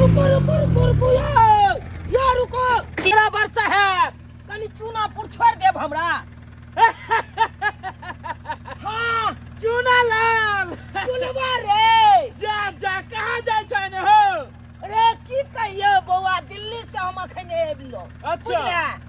रुको रुको रुको रुको यार यार रुको बराबर साहब कनी चूनापुर छोड़ देब हमरा। हाँ चूना लाल चुनबा रे। जा जा कहाँ जाय छै ने हो? रे की कहियो बौआ, दिल्ली से हम अखन एबलो। अच्छा।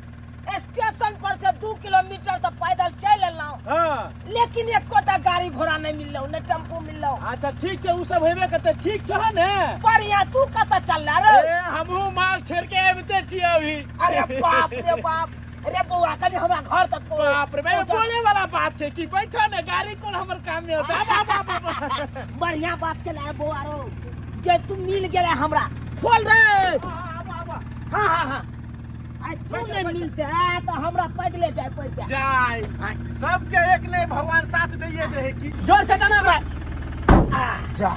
स्टेशन पर से 2 किलोमीटर तो पैदल चल एलहुँ। हाँ। लेकिन एकोटा गाड़ी घोड़ा नहीं मिललो, ने टेम्पू मिललो। अच्छा ठीक छै, उ सब हेबे करतै। ठीक छ ने? बढ़िया। तू कतऽ चल रे? ए हमहूँ माल छोड़ के आबिते छी अभी। अरे बाप रे बाप रे बौआ, कनी हमरा घर तक पहुँच। बाप रे बाप, बोले वाला बात छै कि बैठो ने, गाड़ी कोन हमर काम में होता। बाप बाप बाप। बढ़िया बात के ला बौआ रो, जे तू मिल गेले हमरा। खोल रे। हाँ हाँ हाँ, आइ तू नहीं मिलते है तो हमरा पैदले जाय पड़ते। जाय सबके एक नहीं भगवान साथ दैये दे है की। जोर से डाना ओकरा। जा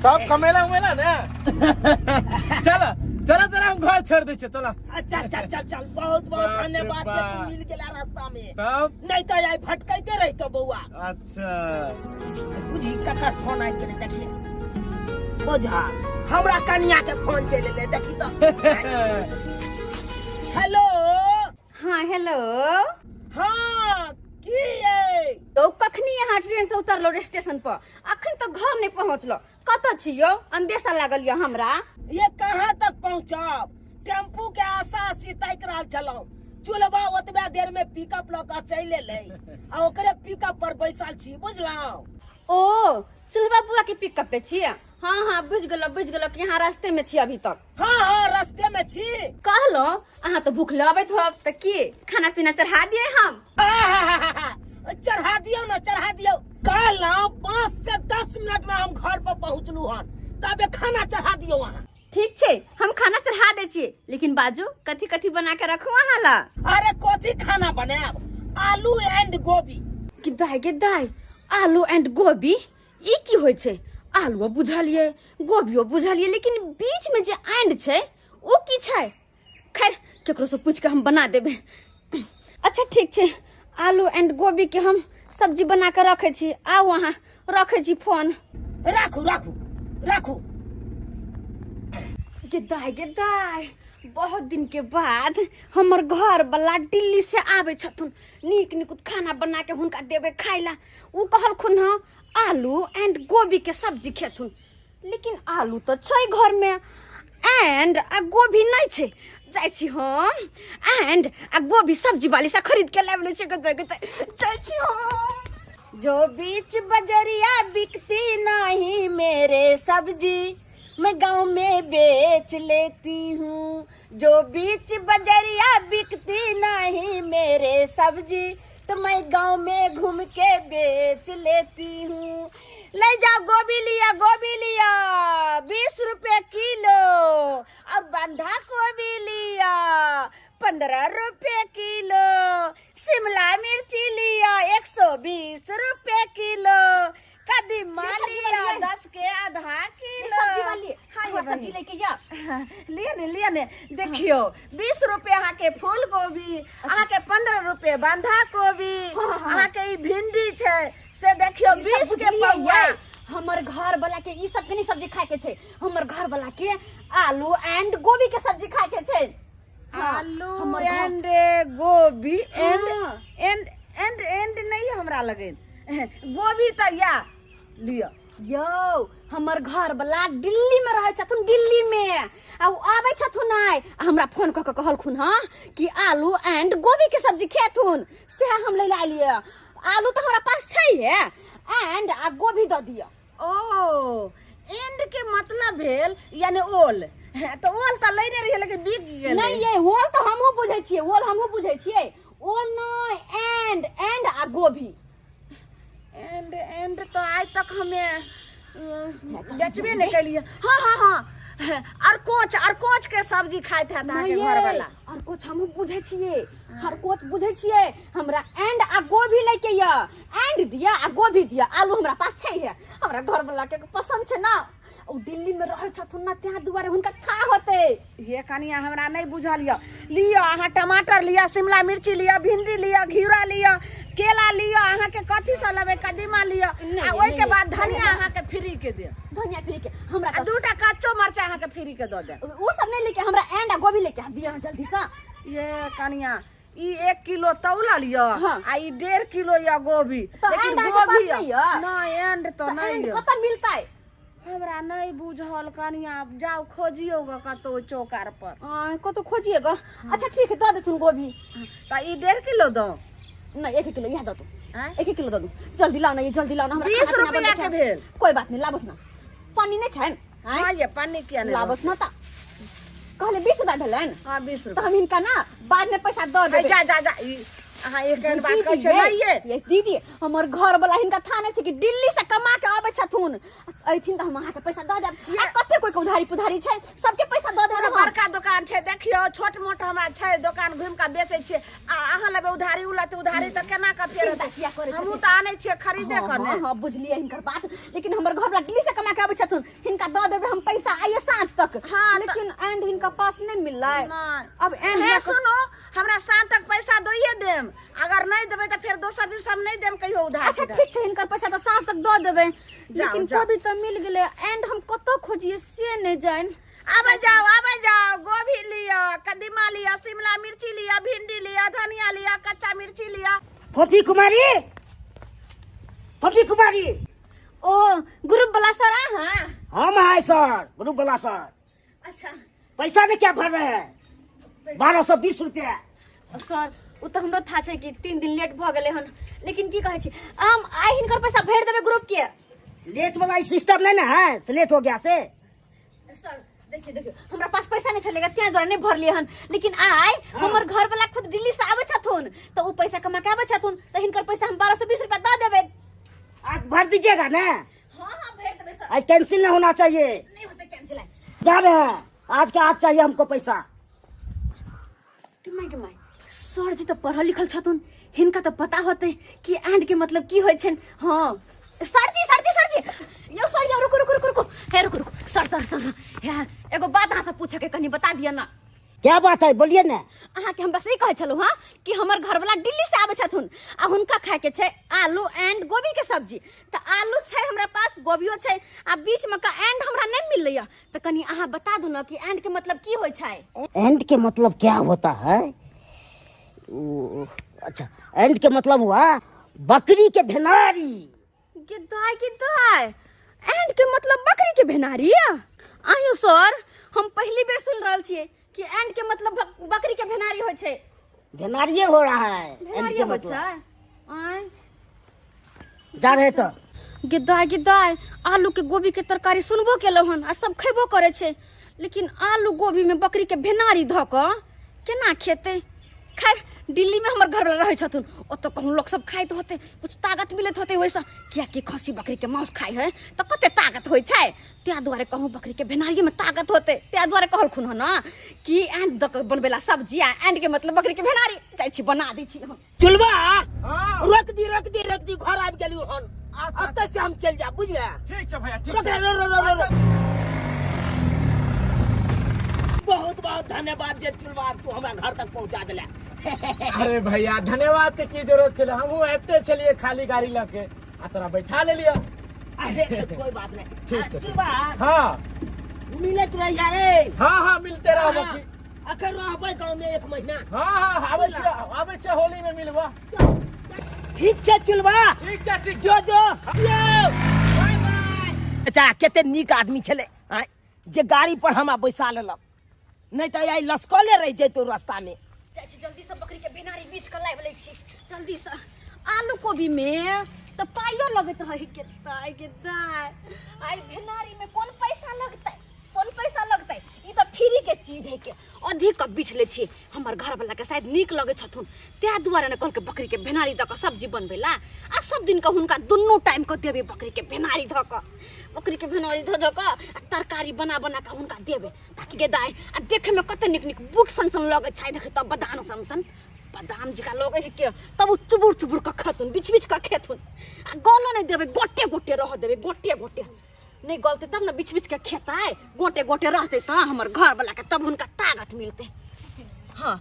तब कमेला उमेला ने। चल चल, तोरा हम घर छोड़ दै छियै, चल। अच्छा अच्छा, चल चल, बहुत बहुत बाप रे धन्यवाद जे तू बाप। मिल गेला रास्ता में, तब नहीं तो आई भटकैते रहितो बौआ। अच्छा। बुझी ककर फोन आबि गेलै, देखिए बुझा हमरा कनिया के फोन चलि एलै, देखी तो। हेलो। हाँ हेलो। हाँ की ये? तो कखनी यहाँ ट्रेन से उतरलो स्टेशन पर, अखन तक घर नहीं पहुँचलो, कतऽ छी यौ? अंदेशा लागल यऽ हमरा। ये कहाँ तक पहुँचब, टेम्पू के आशा आशी ताकि रहल छलहुँ, चुलबा ओतबे देर में पिकअप लऽ कऽ चलि एलै आ ओकरे पिकअप पर बैसल छी, बुझलहुँ? ओ चुलबा बुआ के पिकअप पे छी? हाँ हाँ बुझ गेलो बुझ गेलो कि यहाँ रास्ते में छी अभी तक। हाँ हाँ रास्ते में छी। कहलो अहाँ तो भूख लगैत होब, तऽ की खाना पीना चढ़ा दिए हम? आहाहाहा, चढ़ा दियौ ना, चढ़ा दियौ। कहलहुँ 5 से 10 मिनट में हम घर पर पहुँचलू हन, तबे खाना चढ़ा दियौ अहाँ। ठीक छै, हम खाना चढ़ा दै छी, लेकिन बाजू कथी कथी बना के रखू अहाँ ला? अरे कथी खाना बनायब, आलू एंड गोभी। कि दाय गे दाय, आलू एंड गोभी ई की होइ छै? आलूओ बुझलियै, गोभियो बुझलियै, लेकिन बीच में जे एंड छै ओ की छै? खैर केकरो से पूछ के हम बना देबै। अच्छा ठीक छै, आलू एंड गोभी के हम सब्जी बना के रखै छी, आउ अहाँ, रखै छी फोन। राखू राखू राखू। गे दाय गे दाय, बहुत दिन के बाद हमर घर वाला दिल्ली से आबै छथुन, नीक निकुत खाना बना के हुनका देबै खाय ला। ओ कहलखुन हँ आलू एंड गोभी के सब्जी खेथुन, लेकिन आलू तऽ छै घर में एंड आ गोभी नहीं छै। जाइ छी हम एंड आ गोभी सब्जी वाली से खरीद के लाबि लै छी। जाइ छी हम। जो बीच बजरिया बिकती नहीं मेरे सब्जी, मैं गांव में बेच लेती हूँ। जो बीच बजरिया बिकती नहीं मेरे सब्जी, तो मैं गांव में घूम के बेच लेती हूँ। ले जाओ गोभी लिया, गोभी लिया 20 रुपए किलो, और बंधा गोभी लिया 15 रुपए किलो, शिमला मिर्ची लिया 120 रुपए किलो, कदीमा लिया 10 के आधा किलो। सब्जी वाली, हाँ ये सब्जी लेके या लिए ने, लिए ने। देखियो 20 रुपए अहाँ के फूल गोभी, अहाँ के 15 रुपए बंधा गोभी, अहाँ के ई भिंडी छै से देखियो ई सब 20 के बुझलियै पौआ। यै, हमर घर वाला के ई सब के नहीं सब्जी खाय के छै, हमर घर वाला के आलू एंड गोभी के सब्जी खाय के छै। हाँ, आलू हमर घर- एंड गोभी एंड हाँ। एंड एंड एंड नहीं हमरा लगे गोभी तऽ या लिअ। यौ हमर घर वाला दिल्ली में रहै छथुन, दिल्ली में, आ उ आबै छथुन आइ, आ हमरा फोन कऽ के कहलखुन हँ कि आलू एंड गोभी के सब्जी खेथुन, से हम लै लए एलियै। आलू तऽ हमरा पास छैहे, एंड आ गोभी दऽ दिअ। ओ एंड के मतलब भेल यानी ओल, तऽ ओल तऽ लैने रहियै लेकिन बिक गेलै। नहीं ये ओल तऽ हमहूँ बुझै छियै, ओल हमहूँ बुझै छियै, ओल नहि, एंड एंड आ गोभी। एंड एंड तऽ आइ तक हमे बेचबे नहि केलियै। हाँ हाँ हाँ, अरकोच, अरकोच के सब्जी खाइत हैत अहाँके नहीं घर ये, वाला। अरकोच हमहूँ बुझै छियै, अरकोच बुझै छियै। हमरा एंड आ गोभी लैके यऽ, एंड दिअ आ गोभी दिअ, आलू हमरा पास छै हे। हमरा घर वाला के पसंद छै ना, ओ दिल्ली में रहै छथुन ना, तें दुआरे हुनका था होतै। ये कनिया हमरा नहि बुझल यऽ। लिअ अहाँ टमाटर लिअ, शिमला मिर्ची लिअ, भिंडी लिअ, घिउरा लिअ, केला लिअ, अहाँके कथी सब लेबै, कदीमा लिअ। नहि, आ ओहिके नहि, बाद धनिया अहाँके फ्री के देब। धनिया फ्री के हमरा आ तऽ दूटा कच्चो मरचाइ अहाँके फ्री के दऽ देब। ओ सब नहि लेके, हमरा एंड आ गोभी लेके दिअ जल्दी से। ये कनिया, ई 1 किलो तौलल यऽ। हाँ। आ ई 1.5 किलो यऽ गोभी। तऽ लेकिन एंड अहाँके पास गोभी नहि यऽ? नहि, एंड तऽ तऽ नहि एंड यऽ। कतऽ मिलतै? हमरा नहि बुझल कनिया, जाउ खोजियौ ग कतौ चौक आर पर। आ, कतौ खोजिए ग। अच्छा ठीक है, दऽ देथुन गोभी। तऽ ई 1.5 किलो दो? नहीं, 1 किलो इएह दऽ दू। आँय? 1 किलो दऽ दू, जल्दी लाउ ना, ये जल्दी लाउ ना, हमरा 20 खाना पीना रुपैआ बनबैके के है। भेल। कोई बात नहीं, लाबत ना। पानी नहीं छैन? आँय? हाँ, ये पानी किया नहीं? लाबत ना। तऽ कहले 20 रुपया भेलनि। हाँ, 20 तऽ रुपया। हम हिनका ना बाद में पैसा दऽ है, देबै। जा जा जा, ई अहाँ एक एहन बात कहै दीदी छियै ये, नहि ये। ये दीदी, हमर घर वाला हिनका था नहि छै कि दिल्ली से कमा के अबै छथुन। अयथिन तऽ हम अहाँके पैसा दऽ देब। आ कते कोई के उधारी पुधारी छै, सबके पैसा दऽ देब हमरा हम। बड़का दोकान छै, देखियौ, छोट मोट हमरा छै दोकान, घुमि कऽ बेचै छियै। आ अहाँ लेबै उधारी, उ लेतै उधारी, तऽ केना कऽ फेर चिंता किया करै हमहूँ छथिन? तऽ आनै छियै खरीदे हाँ, कऽ हाँ, ने। हाँ, बुझलियै हिनकर बात, लेकिन हमर घर वाला दिल्ली से कमा के आबै छथुन, हिनका दऽ देबै हम पैसा आइए साँझ तक। हाँ, तऽ- लेकिन एंड हिनका पास नहीं मिललै। नहि। अब एंड हे सुनू, हमरा साँझ तक पैसा दैये देम। अगर नहि देबै तऽ फेर दोसर दिन हम नहि देम कहियो उधार। अच्छा ठीक छै, हिनकर पैसा तऽ साँझ तक दऽ देबै। लेकिन जाउ। कोबी तऽ मिल गेलै, एंड हम कतऽ खोजिए से नहि जानि। आबै जाओ, आबै जाओ, गोभी लिअ, कदीमा लिअ, शिमला मिर्ची लिअ, भिंडी लिअ, धनिया लिअ, कच्चा मिर्ची लिअ। फोफी कुमारी, फोफी कुमारी। ओ ग्रुप वाला सर, अहाँ? हम है सर, ग्रुप वाला सर। अच्छा। पैसा में क्या भर रहे हैं? 1220 रुपया। सर, ओ तऽ हमरो था छै कि 3 दिन लेट भऽ गेलै हन, लेकिन की कहै छी, हम आइ हिनकर पैसा भरि देबै ग्रुप के। लेट वाला सिस्टम नहीं ना है से लेट हो गया से। सर, देखियो देखियो, हमरा पास पैसा नहीं छलेगा, तें दुआरे नहीं भरलियै हन, लेकिन आइ हमर घर वाला खुद दिल्ली से आबै छथुन, तऽ ओ पैसा कमा के आबै छथुन, तऽ हिनकर पैसा हम 1220 रुपया दऽ देबै। आज भर दीजिएगा ना? हाँ हाँ, भरि देबै सर। आज कैंसिल नहीं होना चाहिए। नहीं होतै कैंसिल आइ। जा रहे हैं, आज का आज चाहिए हमको पैसा। के my, के my, sir जी तऽ पढ़ल लिखल छथुन, हिनका तऽ पता होतै कि एंड के मतलब की होइ छनि। हाँ सर जी, सर जी, सर जी, यौ सर, यौ, रुकू रुकू रुकू रुकू, हे रुकू रुकू सर, सर सर, हे एगो बात अहाँ से पूछे के, कनी बता दिअ ना। क्या बात है, बोलिए ना। अहाँके हम बस ई कहै छलहुँ हँ कि हमर घरवला दिल्ली से आबै छथुन आ हुनका खायके छै आलू एंड गोभी के सब्जी। तऽ आलू छै हमरा पास, गोभियो छै, आ बीचमे का एंड हमरा नहि मिलैया, तऽ कनी अहाँ बता दू ने कि एंड के मतलब की होइ छै। एंड के मतलब क्या होता है? अच्छा, एंड के मतलब हुआ बकरी के भेनारी। गिद्दाय गिद्दाय, एंड के मतलब बकरी के भेनारी? आयो सर, हम पहली बेर सुन रहल छियै कि एंड के मतलब बकरी के भेनारी होइ छै। भेनारिये हो रहा है एंड भेनारी के होइ मतलब। छै? आय। जा रहे तो। गिद्दाय गिद्दाय, आलू के गोभी के तरकारी सुनबो केलहुँ हन आ सब खेबो करै छै, लेकिन आलू गोभी में बकरी के भेनारी धऽ कऽ केना खेतै? खैर, दिल्ली में हमर घरवाला रहै छथुन, ओतऽ कहूँ लोक सब खाइत होतै, कुछ ताकत मिलैत होतै ओहिसँ, कियाकि खस्सी बकरी के मांस खाइ है तऽ कते ताकत होइ छै, ताहि दुआरे कहूँ बकरी के भेनारी में ताकत होतै, ताहि दुआरे कहलखुन हन ने कि एंड दऽ कऽ बनबै ला सब्जी आ एंड के मतलब बकरी के भेनारी। जाइ छी, बना दै छी हम। चुलबा। हाँ। रोक दी, रोक दी, रोक दी, घर आबि गेली हन। अच्छा। अब से हम चल जा, बुझले? ठीक छै भैया, ठीक रोक छै। रो रो रो रो। अच्छा। बहुत बहुत धन्यवाद जे चुलबा, तू हमरा घर तक पहुंचा देला। अरे भैया, धन्यवाद के की जरूरत छलै? हमहूँ आबिते छलियै खाली गाड़ी लऽ के आ तोरा बैठा लेलियै। अरे कोई बात नहीं। ठीक छै। चुलबा। हाँ। मिलत रही रे। हाँ हाँ, मिलते रहब की। अखन रहबै गाँव में एक महीना। हाँ हाँ, आबै छियै, आबै छियै, होली में मिलबा। ठीक छै चुलबा। ठीक छै, ठीक। जो जो, बाय बाय। अच्छा, कते नीक आदमी छलै आँय, जे गाड़ी पर हमरा बैसा लेलक, नहीं तऽ आइ लसकले रहि जैतौ रास्ता में। जाइ छी, जल्दी से बकरी के भेनारी बीछ के लाबि लै छी जल्दी से। आलू कोबी में तऽ पाइयो लगैत रहै। केताय केताय, आइ भेनारी में कोन पैसा लगतै, कोन पैसा लगतै? ई तऽ फ्री के चीज है के अधिक के बीछ लै छी। हमर घरवला के शायद नीक लगै छथुन, ताहि दुआरे ने कहलकै बकरी के भेनारी दऽ कऽ सब्जी बनबै ला। आ सब दिन के हुनका दुनू टाइम के देबै बकरी के भेनारी धऽ कऽ, बकरी के भेनारी धऽ धऽ कऽ आ तरकारी बना बना कऽ हुनका देबै ताकि गे दाइ। आ देखे में कते नीक नीक बूट सन सन लगै छै, देखे तऽ बादाम सन सन, बादाम जकाँ लगै है के, तब ओ चुबुर चुबुर कऽ खेथुन, बिछ बिछ कऽ खेथुन। आ गलऽ नहि देबै, गोटे गोटे रहऽ देबै, गोटे गोटे। नहि गलतै तब ने बिछ बिछ के खेतै, गोटे गोटे रहतै तऽ हमर घरवला के तब हुनका ताकत मिलतै। हाँ,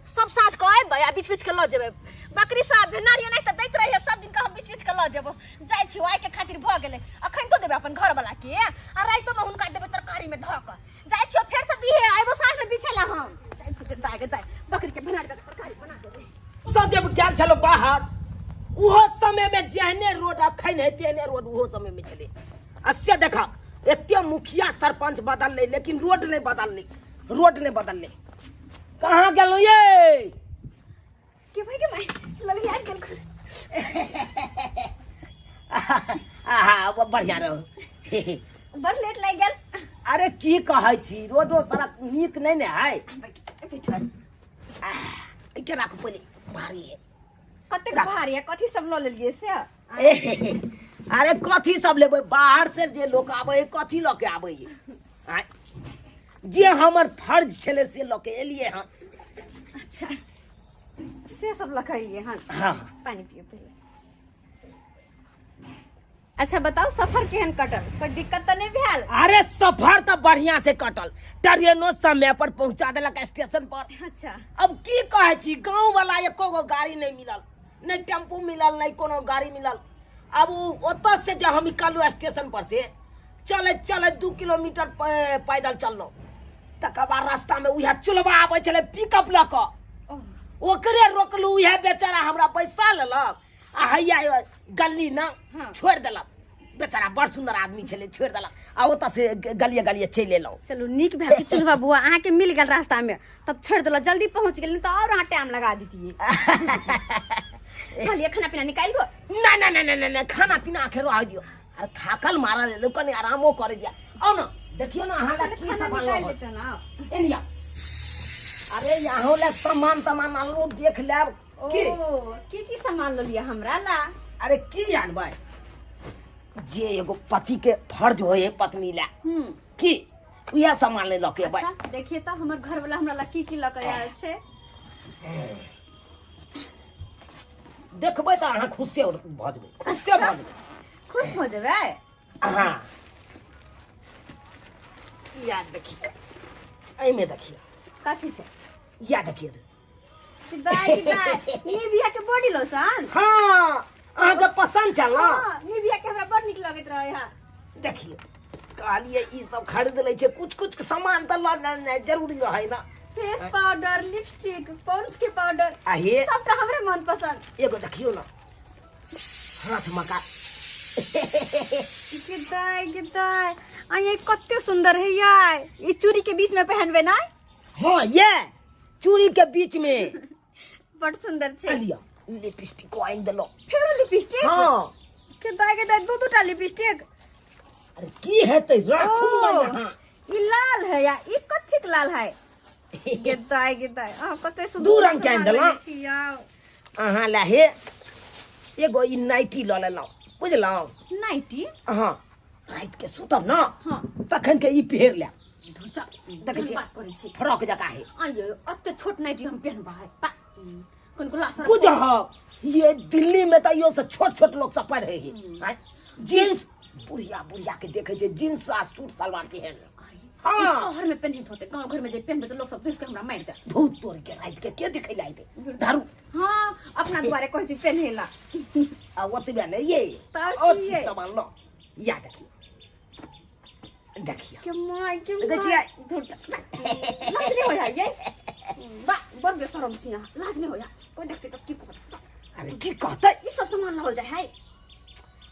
सब साँझ कऽ अयबै आ बिछ बिछ के लऽ जेबै। बकरी सब भेनारी नहीं त दैत रहे सब दिन के हम बीच बीच के ल जेबो जाइ छी आइ के खातिर भ गेलै अखन तो देबै अपन घर वाला के आ राइतो में हुनका देबै तरकारी में धऽ के जाइ छी फेर से दिहे आइबो साँझ में बिछेला हम जाइ छी दाय के दाय बकरी के भेनारी के तरकारी बना देबै। सब जब गेल छलो बाहर उहो समय में जेहने रोड अखन है तेहने रोड उहो समय में छलै। आ से देखा एते मुखिया सरपंच बदललै लेकिन रोड नहीं बदललै, रोड नहीं बदललै। कहाँ गेलहुँ ये? के भाई के भाई लगे यार गेल। आहा बढ़िया रहो। बड़ लेट लागि गेल। अरे की कहै छी, रोडो सड़क नीक नहीं ने है। के राखू पहिले, भारी है। कतेक भारी है? कथी सब ल लेलियै से? अरे कथी सब लेबै, बाहर से जे लोक आबै है कथी लऽ के आबै है? जे हमर फर्ज छलै से लऽ के एलियै हन। अच्छा से सब लऽ के एलियै हन। हाँ। पानी पियो पहिले। अच्छा बताओ सफर केहन कटल, कोई दिक्कत तऽ नहीं भेल? अरे सफर तऽ बढ़िया से कटल, ट्रेनो समय पर पहुंचा देलक स्टेशन पर। अच्छा। अब की कहै छी, गाँव वाला एको गो गाड़ी नहीं मिलल, नहीं टेम्पू मिलल, नहीं कोनो गाड़ी मिलल। अब ओतऽ से जे हम निकललहुँ स्टेशन पर से चलैत चलैत 2 किलोमीटर पैदल चललहुँ, तकर बाद रास्ता में उएह चुलबा आबै छलै पिकअप लऽ कऽ, ओकरे रोकलहुँ, उएह बेचारा हमरा पैसा लेलक आ हैया गली ना छोड़ि देलक। बेचारा बड़ सुंदर आदमी छलै, छोड़ि देलक आ ओतऽ से गलिए गलिए चलि एलहुँ। चलू नीक भेल कि चुलबा बुआ अहाँके मिल गेल रास्ता में, तब छोड़ि देलक, जल्दी पहुँच गेल, नहीं तो और अहाँ टाइम लगा दीतिए। चलिए खाना पीना निकालि दो। ना ना ना ना ना ना, खाना पीना आखिर रह दियो। अरे थाकल मारल एलहुँ, कनि आरामो करे दिया। आउ ना देखियो ना अहाँ लग की खाना सामान निकालि लऽ देतौ ना। एनिया। अरे यहाँ लग सामान तमान आनलहुँ, देख लेब। की ओ की की सामान लऽ लिअ हमरा ला? अरे की आनबै, जे एगो पति के फर्ज होय है पत्नी ला की उएह सामान ले लऽ के अबै। अच्छा देखिए तऽ हमर घर वाला हमरा ला की की लऽ के आयल छै। देखबै तऽ अहाँ खुशे भऽ जेबै, खुशे भऽ जेबै। खुश भऽ जेबै? हाँ याद देखिए, एहिमे देखिए कथी छै? याद देखिए। दाई दाई निभिया के बॉडी लोशन। हाँ अहाँ के पसंद छल ना? हाँ, निभिया के हमरा बड़ नीक लगैत रहे। हाँ देखिए कहलिए ई सब खरीद लै छै, कुछ कुछ सामान तऽ लऽ लेनाइ जरूरी रहै ना। फेस पाउडर, लिपस्टिक, पॉन्ड्स के पाउडर, आ हे सबटा हमरे मन पसंद। एगो देखियो ना हाथ मका। के दाई के दाई आ ये कते सुंदर है यार, ई चूड़ी के बीच में पहनबे ना? हाँ ये चूड़ी के बीच में बड़ सुंदर छै। लिया लिपस्टिक आनि देलहुँ। फेरो लिपस्टिक? हाँ। के दाई के दाई दू दूटा लिपस्टिक। अरे की हेतै, राखू ना यहाँ। ई लाल है या ई कथी के लाल है? के दाई के दाई अहाँ कते सुंदर दू रंग के आनि सामान देलहुँ। लेने छी यौ। अहाँ लए हे एगो ई नाइटी लऽ लेलहुँ, बुझलहुँ? नाइटी? हाँ राति के सुतब ना हाँ। तखन के ई पहिर लेब। धुचा, देखै छियै? बात करै छी। फ्रॉक जकाँ है। आइयो अते छोट नाइटी हम पहनबै पा कनको लासर। बुझह ये दिल्ली में तऽ इहो से छोट छोट लोग सब पहिरे है। आँय? जींस बुढ़िया बुढ़िया के देखे छै जींस आ सूट सलवार पहिर। हाँ। शहर में पहनैत होते, गांव घर में जे पहनबै तऽ लोग सब दुस के हमरा मारि देत। धूत तोड़ के राति के के देखै ला अइतै? धरू। हाँ अपना दुआरे कहै छी पहनेला। आ ओतबे नहि ये। तऽ और की की ये? सामान लो। या देखिए देखिए के my के देखै my. छियै? धुर लाज नहीं होया ये बा बड़ बेशरम छी अहाँ, लाज नहीं होया, कोई देखते तऽ की कहत? अरे की कहतै? ई सब सामान लाओल जाय है।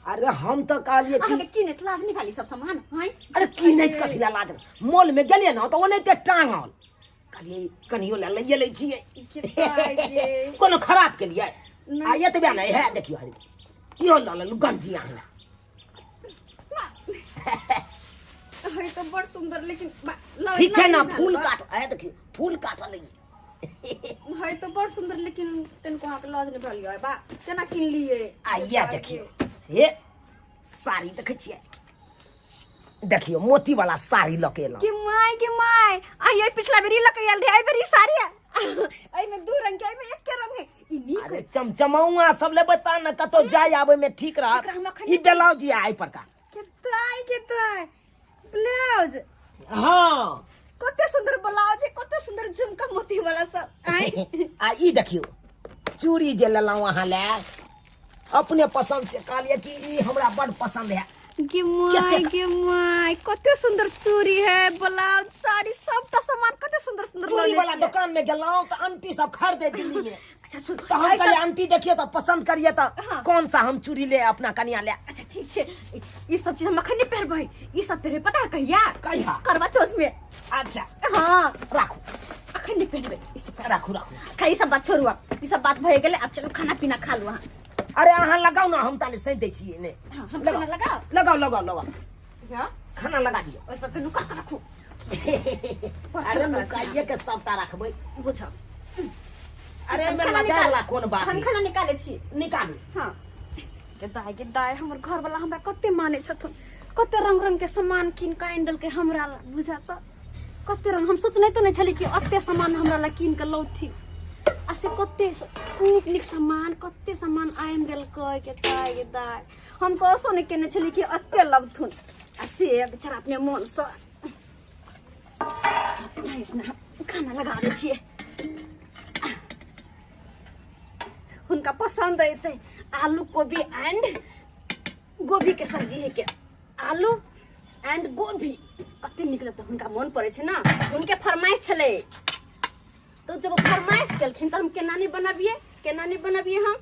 अरे हम तऽ कहलियै कि अहाँके की नहि लाज नहीं खाली सब सामान हैं? अरे की नहि कथी ला लाज? मॉल में गेलियै ना तऽ ओनाहिते टांगल, कहलियै कनियो ला लैये लै छियै। के दाइ कोनो खराब केलियै? नहि। आ एतबे नहि है, देखियौ हरे इहो लऽ लेलहुँ गंजी अहाँ ला। है तो बड़ सुंदर, लेकिन ठीक छै ना? फूल काट है, देखियौ फूल काटल है। है तो बड़ सुंदर, लेकिन तनिको अहाँके लाज नहि भेल बा, केना किनलियै? आ इएह देखियौ हे साड़ी देखै छियै, देखियौ मोती वाला साड़ी लऽ के एलहुँ। के my के my, आ ये पिछला बेरी लऽ के आयल रहे, एहि बेरी साड़ी एहि में दू रंग के, एहि में एके रंग है, ई नीक अरे है। चमचमौआ सब लेबै तहन ने कतौ जाय आबै में ठीक रहत। एकरा हम अखन ई ब्लाउज ये एहि परका। के दाइ के दाइ ब्लाउज। हाँ कते सुंदर ब्लाउज है, कते सुंदर झुमका मोती वाला सब। आय आ ई देखियौ चूड़ी जे लेलहुँ अहाँ लए अपने पसंद से कहलिए कि ई हमरा बड़ पसंद है। गे my, गे my, कते सुंदर चूड़ी है, ब्लाउज, साड़ी, सबटा सामान कते सुंदर सुंदर चूड़ी लगे वाला छै। दुकान में गेलहुँ तऽ आंटी सब खरीदे दिल्ली में। अच्छा सुन, तो हम ऐसा- कहलिए आंटी देखियो तो पसंद करिए तो हाँ। कौन सा हम चूड़ी ले अपना कनिया ले। अच्छा ठीक छै, ई सब चीज हम अखन नहीं पहरबै, ई सब पहरबै पता है कहिया? कहिया? करवा चौथ में। अच्छा। हाँ। राखू। अखन नहीं पहरबै ई सब। राखू राखू। खा, ई सब बात छोड़ू, अब ई सब बात भए गेलै, अब चलू खाना पीना खा लू अहाँ। अरे अहाँ लगाउ ना, हम ताले सैंत दै छियै ने। हाँ, हम लगाउ। खाना लगाउ। लगाउ लगाउ लगाउ। हाँ? खाना लगा दियौ। ओहि सबके नुका के रखू। अरे नुकाइए के सबटा रखबै। बुझब। अरे एहिमे खाना लजाय निकाल। वाला कोन बात हम है? खाना निकालै छी। निकालू। हाँ। गे दाय, गे दाय, हमर घर वाला हमरा कते मानै छथुन, कते रंग रंग के सामान कीन के आनि देलकै हमरा ला, बुझा तऽ कते रंग। हम सोचने तऽ नहि छली कि एते सामान हमरा ला कीन के लौथिन, आ से कते नीक नीक सामान, कते सामान आनि देलकै। गे दाय, गे दाय, हम तऽ असो नहि केने छली कि एते लबथुन, आ से बेचारा अपने मोनसँ। खाना लगा दै छियै, हुनका पसंद अयतै। आलू कोबी एंड गोभी के सब्जी है के, आलू एंड गोभी कते नीक लगतै। हुनका मोन पड़ै छै ने, हुनके फरमाइश छलै, तो जब ओ फरमाइश केलखिन तऽ हम केना नहि बनबियै, केना नहि बनबियै हम।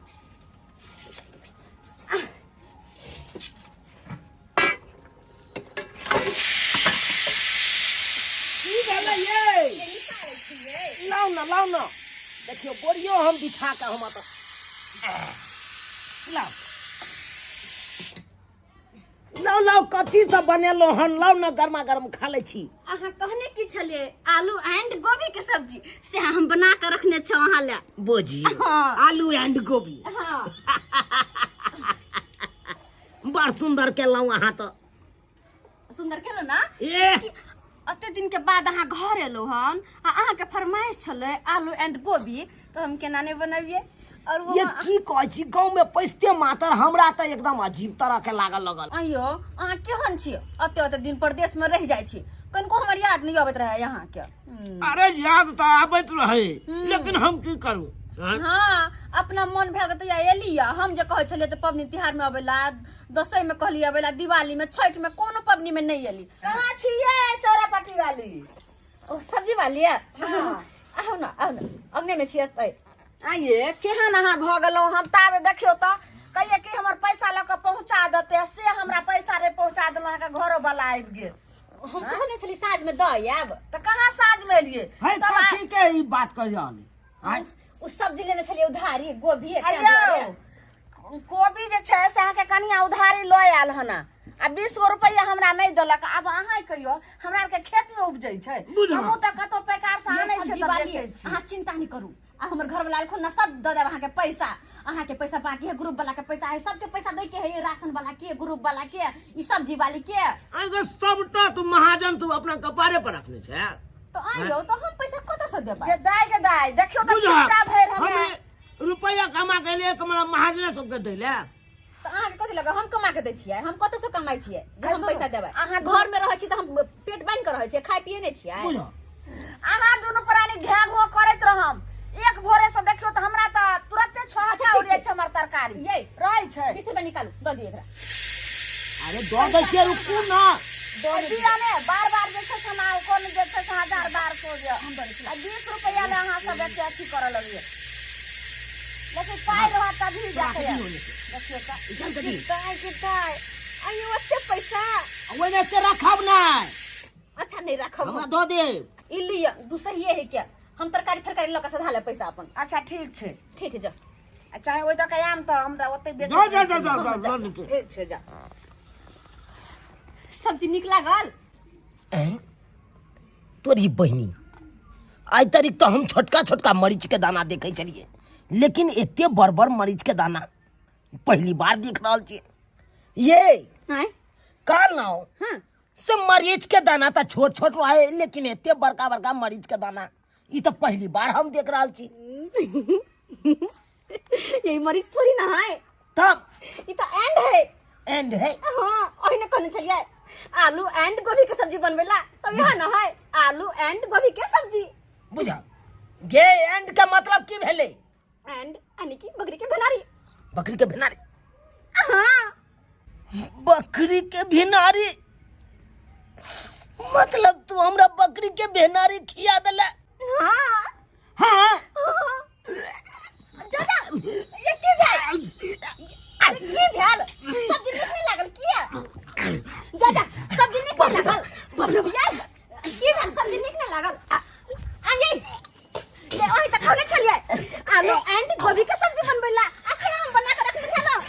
की भेलै ये? लाउ ना, लाउ ना, देखियौ बोरियो हम बिछा के हम तऽ लाउ लाउ लाउ। कथी सब बनेलो हन? लाउ ना, गरमा गरम खा लै छी। अहाँ कहने की छलियै? आलू एंड गोभी के सब्जी, से हम बना के रखने छौ अहाँ लए। बोझियौ। हाँ। आलू एंड गोभी। हाँ। बड़ सुंदर केलहुँ अहाँ तऽ। सुंदर केलहुँ ना? ए। कि अते दिन के बाद अहाँ घर एलहुँ हन आ अहाँ के फरमाइश छलै आलू एंड गोभी, तऽ हम केना नहि बनबियै? और वो ये की कहै छी, गाँव में पैसते मातर हमरा तऽ एकदम अजीब तरह के लागल लगल। अयो अहाँ केहन छी, अते अते दिन परदेश में रहि जाइ छी, कनिको हमर याद नहि अबैत रहै अहाँ के। अरे याद तऽ आबैत रहै, लेकिन हम की करू? हाँ। हाँ, अपना मन भए गेल तऽ एली। हम जे कहै छलियै तऽ पबनी तिहार में अबै ला, दसैँ में कहलियै अबै ला, दिवाली में, छठि में, कोनो पबनी में नहीं एली। कहाँ छियै चौरापट्टी वाली? ओ सब्जी वाली है? हाँ। आउ ना, आउ ना, अंगने में छियै एतै। आइये केहन अहाँ भऽ गेलहुँ? हम ताबे देखियौ तऽ कहियै कि हमर पैसा लऽ कऽ पहुँचा देतै, से हमरा पैसा रे पहुँचा देलहुँ, अहाँके घरो वाला आबि गेल। हम कहने छली साँझ में दऽ आयब। तऽ कहाँ साँझ में एलियै? है तब आ- कथी के ई बात कहि रहल है? ओ सब्जी लेने छलियै उधारी, गोभी है, आइयौ, तें दुआरे। कोबी जे छै से अहाँके कनिया उधारी लऽ आयल हन आ 20 गो रुपैआ हमरा नहि देलक। आब अहाँ कहियौ, हमरा आरके खेत मे उपजै छै, बुझल। हमहूँ तऽ कतौ पैकार से ये आनै छियै सब्जी तऽ वाली, बेचै छी। अहाँ चिंता नहीं करू, आ हमर घर वाला एलखुन ना, सब दऽ देब अहाँके पैसा। अहाँके पैसा बाकी है, ग्रुप वाला के पैसा है, सबके पैसा दै के है, राशन वाला के, ग्रुप वाला के, ई सब्जी वाली के। अगर सबटा तू महाजन तू अपना कपारे पर रखने छै। तो आइयो तो हम पैसा कतऽ से देबै? गे दाय, गे दाय, देखियौ तऽ बुझल। छिट्टा भरि हमे हमे रुपैआ कमा के लिए हमरा महाजने सबके दै ले। तऽ अहाँके कथी लगे हम कमा के दै छियै? हम कतऽ से कमाइ छियै जे हम सुनू, पैसा देबै? अहाँ घर में रहै छी तऽ हम पेट बान्हि के रहै छियै, खाइ पियै नहि छियै। बुझल। अहाँ दुनू प्राणी घेँ घोँ करैत रहम एक भोरे से। देखियौ तऽ हमरा तऽ तुरते छोहा अच्छा, ठीक उड़ै छै। छै हमर तरकारी ये। रहै छै। 20 रुपया निकालू, दऽ दियै एकरा। अरे दऽ दै छियै, रुकू ना। दिअ ने, बार बार जे छै से हमरा कोन जे छै से हजार बार को जे आ 20 रुपैआ ले अहाँ सब एते अथी करऽ लगलियै, लेकिन पाइ रहत तभी जाके। देखियौ तऽ। चल कनी। दाय के दाय, आइयो ओते पैसा? ओहिमे से रखब नहि। अच्छा नहीं रखब। हमरा दऽ दे। ई लिअ, दू सहिए है क्या, हम तरकारी फरकारी लऽ के सधा ले पैसा अपन। अच्छा ठीक छै। ठीक है, जा। आ चाहे ओहि दऽ के आयब तऽ हमरा ओतै बेच। जा जा जा जा जा जा। ठीक छै, जा। सब्जी नीक लागल? ऐं? तोरी बहिनी, आइ तारीख तऽ हम छोटका छोटका मरीच के दाना देखै छलियै, लेकिन एते बड़ बड़ मरीच के दाना पहली बार देख रहल छियै। ये आँय? कहलहुँ हाँ। से मरीच के दाना तऽ छोट छोट रहे, लेकिन एते बड़का बड़का मरीच के दाना ई तऽ पहली बार हम देख रहल छी। यही मरीच थोड़ी ना है। तब? ई तऽ एंड है। एंड है। हाँ, ओहिने कहने छलियै आलू एंड गोभी के सब्जी बनबेला, तब यहाँ ना है आलू एंड गोभी के सब्जी। बुझा गे, एंड के मतलब की भेलै? एंड यानी कि बकरी के भेनारी। बकरी के भेनारी? हाँ। बकरी के भेनारी मतलब तू हमरा बकरी के भेनारी खिया देला? हाँ। हाँ। जा जा, ये की भेल? अरे की भेल? सब्जी नीक नहीं लागल किया? जा जा, सब्जी नीक नहीं लागल। बाप रे बाप। यार की भेल? सब्जी नीक नहीं लागल? आ ये ये ओही त कहने छलियै आलू एंड गोभी के सब्जी बनबै ला, आ से हम बना के रखने छलहुँ।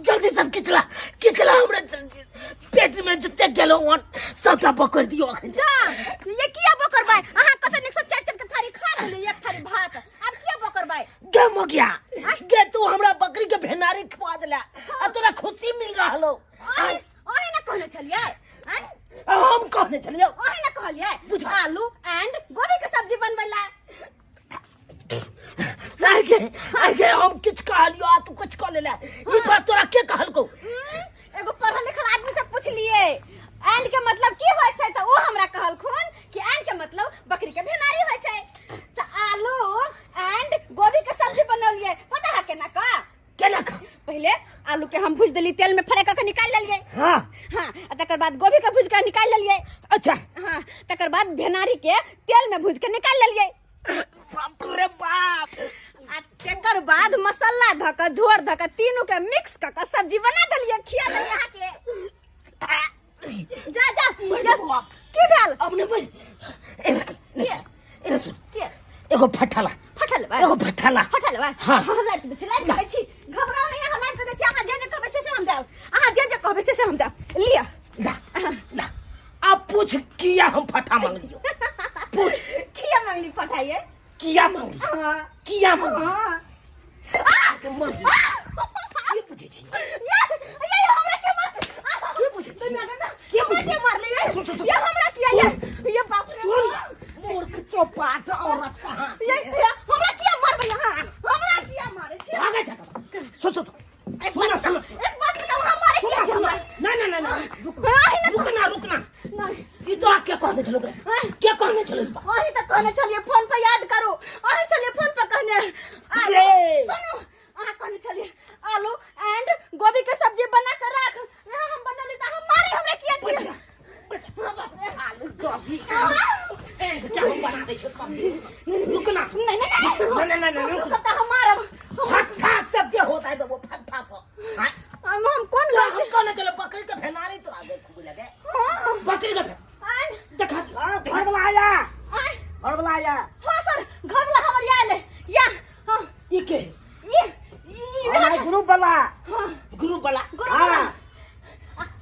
जल्दी सब किचला किचला, हमरा जल्दी पेट में जते गेलो वन सबटा पकड़ दियो अखन। जा, ये किया बकरबै? अहाँ कते नीक से चारि चारि के थारी खा लेलियै, एक थारी भात, आब किया बकरबै? गे मोगिया गे, तू हमरा बकरी के भेनारी खुआ देला आ तोरा खुशी मिल रहलो? ओही ओही ना कहने छलियै? आँय? हम कहने छलियौ? ओही ना कहलियै आलू एंड गोभी के सब्जी बनबै ला। आगे आगे, हम किछ कहलियो आ तू किछ कह लेला, ई बात तोरा के कहलको? एगो पढ़ल लिखल आदमी से पूछलिए एंड के मतलब की होइ छै, तऽ ओ हमरा कहलखुन कि एंड के मतलब बकरी के भेनारी होइ छै। तऽ आलू एंड गोभी के सब्जी बनौलिए। पता है केना का? केना का? पहिले आलू के हम भूज देली तेल में, फ्राई कऽ के निकाल लेलिए। हाँ। हाँ, आ तकर बाद गोभी के भूज के निकाल लेलिए। अच्छा। हाँ, तकर बाद भेनारी के तेल में भूज के निकाल लेलिए। बाप रे बाप! आ तकर बाद मसाला धऽ कऽ, झोर धऽ कऽ, तीनू के मिक्स कऽ कऽ सब्जी बना देलियै, खिया देलियै अहाँके। जा जा। मर जा। जेबो आब। की भेल? अब नहीं मर, एना एना सुन। के? एगो फटाला। फटल बा? एगो फटाला। फटल बा? हाँ। हाँ, लाइट के दै छी, लाइट के दै छी, घबराउ नहीं, अहाँ लाइट के दै छी। अहाँ जे जे कहबै से से हम देब, अहाँ जे जे कहबै से से हम देब, लिअ। ला ला, अब पूछ किया हम फटा मांगलियो, पूछ। किया मांगली फटाइए? किया मांगली? हाँ। किया मांगली? हाँ। के मांगली, के पूछे छी? ये ये हमरा के मार के पूछे छी? के पूछे? के मारले ये? सुन, सुन, सुन। ये हमरा किया ये? ये बाप रे! सुन, मूर्ख चौपाट औरत कहाँ। ये हमरा किया मारबै अहाँ? हमरा किया मारै छी? भागे जा, सुन सुन, सुन सुन। एक बात बताउ, हम मारे किया छी हमरा? ना ना ना ना, रुक। हाँ, ना। रुकना रुकना। नहीं। ई तो के कहने छलो? के कहने छलो ई बात? अहीं तऽ कहने छलियै फोन पर, याद करू, अहीं छलियै फोन पर कहने आलू। रे। सुनू, अहाँ कहने छलियै आलू एंड गोभी के सब्जी बना के राख, वएह हम बनौली, तऽ अहाँ मारे हमरा किया छी? आलू गोभी एंड क्या हम बना दै छो सब्जी, रुकना। नहीं नहीं नहीं। ना ना ना ना, रुक। रुकब तऽ हम मारब। फट्ठा सब के होता है तो वो फट्ठा सब, हाँ? हम कोन तो गलती? हम कहने चलो बकरी के भेनारी तोरा के खूब लगे। हाँ। बकरी के आय। देखा। घर वाला आया? आय। घर वाला आया? हाँ सर, घर वाला हमर आयल है या, हाँ। ई के? ये ये हमारे ग्रुप वाला। हाँ। ग्रुप वाला। ग्रुप वाला। हाँ।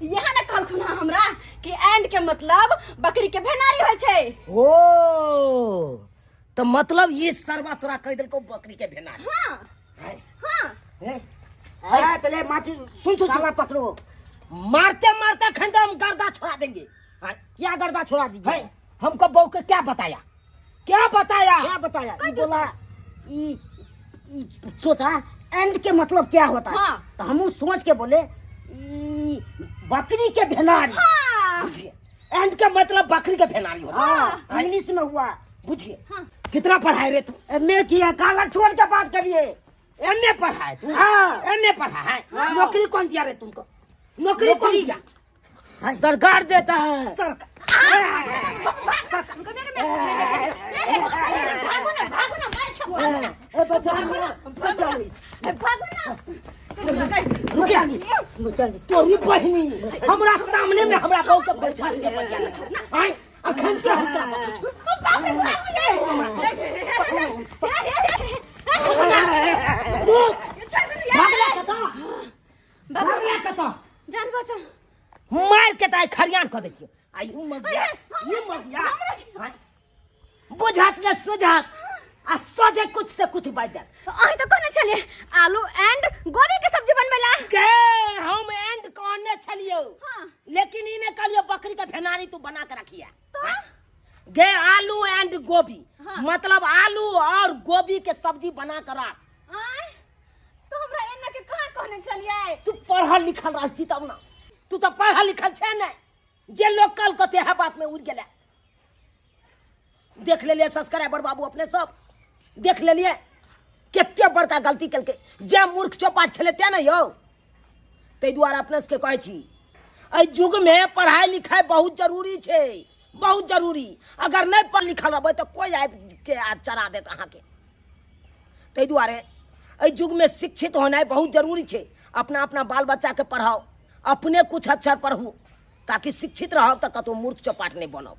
यहाँ ने कहलखुन हँ हमरा कि एंड के मतलब बकरी के भेनारी होइ छै। ओ तो मतलब ये सरवा तोरा कह देलको बकरी के भेनारी? हाँ। है? हाँ। है? अरे पहले माटी सुन सुन। काला पकड़ो। मारते मारते खन तो हम गर्दा छोड़ा देंगे, हाँ? क्या गर्दा छोड़ा दीजिए? है, हमको बहू के क्या बताया, क्या बताया? क्या बताया? ई बोला ई ई सोचा एंड के मतलब क्या होता है। हाँ। तो हम सोच के बोले ई बकरी के भेनारी। हाँ। बुझिए, एंड के मतलब बकरी के भेनारी होता है। हाँ, इंग्लिश में हुआ। बुझिए। हाँ। कितना पढ़ाए रे तू? एम ए किया, कागज छोड़ के बात करिए। एम ए पढ़ा है तू? हाँ। एम ए पढ़ा है? हाँ। नौकरी कौन दिया रे तुमको? नौकरी कौन नौकरी? दिया? हाँ, सरकार देता है। सरकार? भागो ना, भागो ना, मार खाओ, भागो ना। ए बचा ली, बचा ली। भागो ना। रुकिया। बचा ली। तोरी बहिनी, हमरा सामने में हमरा बहू के बचा के बचिया न छौ। आय अखन के हम तोरा बतबै छौ। बाप रे, भागो ये। रुक। छोड़ दे यार। भागला कतऽ, भागला कतऽ? जान बचाओ। मार के ताय खरियान कऽ दै छियौ। आई उ मगिया, ई मगिया बुझात ने सुझात आ सोझे कुछ से कुछ बाजि जात। अहीं तऽ कहने छलियै आलू एंड गोभी के सब्जी बनबै ला। के हम एंड कहने छलियौ। हाँ। लेकिन ई ने कहलियौ बकरी के भेनारी तू बना के रखिया। तो गे आलू एंड गोभी। हाँ। मतलब आलू और गोभी के सब्जी बना के राख। आय, तो हमरा एना के कहाँ कहने छलियै? तू पढ़ल लिखल रहती तब ना, तू तो पढ़ल लिखल छै ने, जे लोग कल को तेहा बात में उड़ गेलै। देख लेलिए सब्सक्राइबर बाबू, अपने सब देख लेलिए। कते बड़का गलती केलकै जे मूर्ख चौपाट छलै तेँ ने यौ। ताहि दुआरे अपना सबके कहै छी एहि युगमे पढ़ाइ लिखाइ बहुत जरूरी छै, बहुत जरूरी। अगर नहि पढ़ लिखल रहबै तऽ कोइ आबिके आ चरा देत अहाँके। ताहि दुआरे एहि युगमे शिक्षित होनाइ बहुत जरूरी छै। अपना अपना बाल बच्चाके पढ़ाउ, अपने कुछ अक्षर पढ़ू ताकि शिक्षित रहब तऽ कतहु मूर्ख चौपाट नहि बनब।